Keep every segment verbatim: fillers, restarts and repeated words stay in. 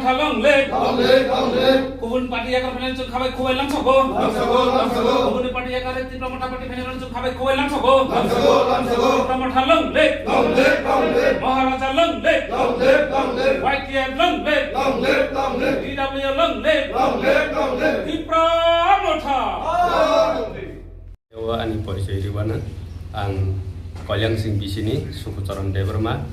Long live! Long live! Long live! Kubun party yakar phainai chwng khabai khubai langsago. Langsago, langsago. Kubun party yakar Tipra Motha party phainai chwng khabai khubai langsago. Langsago, langsago. Tipra Motha long live! Long live! Long live! Maharaja long live! Long live! Long live! Y T F long live! Long live! Long live! T W long live! Long live! Long live! Tipra Motha! Long live! O ani porichoi rwmano ang Kalyan Singh bisini Sukucharan Debbarma.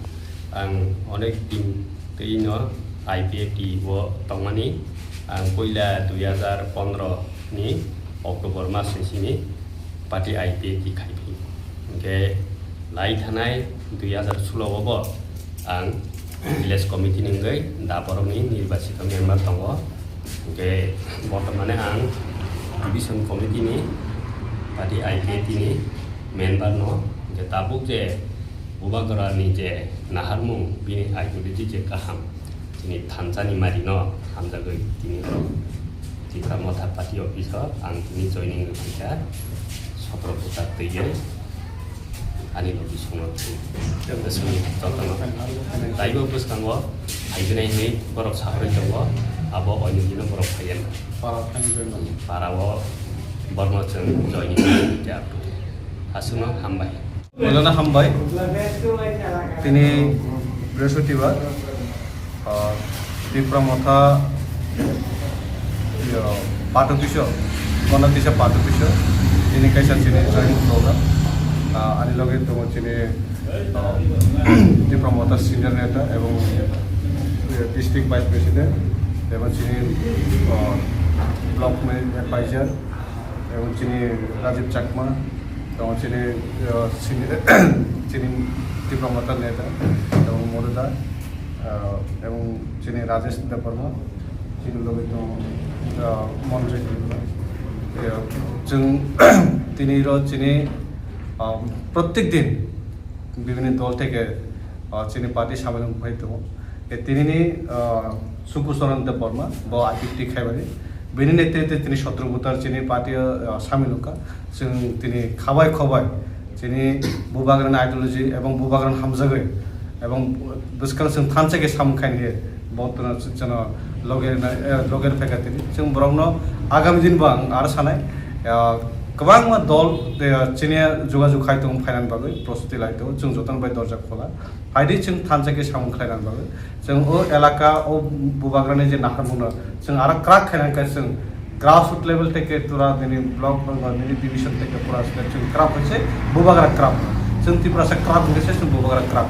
Ang onek din twi no I P F T o tongmani. Ang puila dui hazar pondro ni October mas ni sini party I P F T khai phi. Hingke lai thanai dui hazar sulo o bo ang village committee ni wngwi da borokni nirbachito member tongo. Hingke bortomane ang division committee ni party I P F T ni member no, hingke tabuk je Bubagra ni je naharmung bini ideology je kaham, chini thansa ni mari no hamjagwi tini o Tipra Motha party office o ang tini joining rwkha sotro bwkha twi. Ani logi songno thwi. Songni jotono. Taibo bwskango phaibinai hinwi borok saharwi tongo, abo oinwi dino borok phaiya. Para thani join. Para o borno chwng joining kha. Aswkno hambai. Mujana hambai. Tini Brihaspatibar. Ah, Tipra Motha, iyo, Pato Kishore, Gana Kishore Pato Kishore, ini kaisa chini joint program. Ah, ani loge tongo chini, ah, Tipra Motha senior neta ebong, eh, district vice president, ebong chini, ah, block ma-, advisor, ebong chini Rajiv Chakma, ebong chini, ah, senior, chini Tipra Motha neta, ebong Moduda, ah, ebong chini Rajesh Debbarma, chini loge tongo, ah, Manoj Debbarma. Ya, chwng tini ro chini, ah, protek din bibhinno dol theke, ah, chini party samilung phai tongo. E tinini, ah, Sukucharan Debbarma, bo I P F T khaimani. Bini netrite tini sotro bwtar chini party o, ah, samilung kha. Chwng tini khabai khobai chini Bubagrani ideology ebong Bubagrani hamjagwi ebong bwskang chwng thansa khe samung khaini bo tino chwngno loge na, eh, loge phaikha tini. Chwng borokno agami din bo ang aro sanai, ah, kwbangma dol, eh, chini jogajog khai tongo phainani bagwi prostuti lai tongo. Chwng jotono bai dorja khola. Phaidi chwng thansa khe samung khlainani bagwi. Chwng o elaka, o Bubagrani je naharmungno chwng aro kwrak khainani khe chwng grassroot level theke pura nini block, nini division theke pura chwng kwrak khe se Bubagra kwrak. Chwng Tiprasa kwrak hwnkhe se chwng Bubagra kwrak.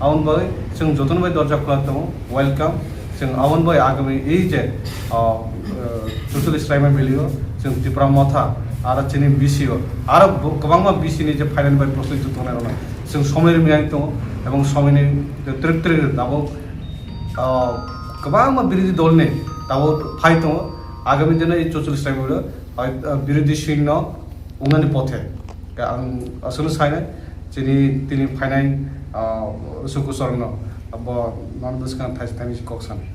Aboni bagwi chwng jotono bai dorja khula tongo, welcome. Chwng aboni bai agami ei je, ah, eh, chuchuli swraima belio chwng Tipra Motha aro chini B C o aro bo-, kwbangma B C ni je phainani bai prostuti tongnai rokno chwng somoi rwmani tongo, ebong somoini twrwk twrwk tabuk, ah, kwbangma birodhi dolni tabuk phai tongo. Agami dino ei chuchuli swraima belio, ah, birodhi singno wngnani pothe. Khe ang aswkno sainai, chini tini phainai, ah, Sukucharanno, bo nono bwskang thaisa thaini kok sanai.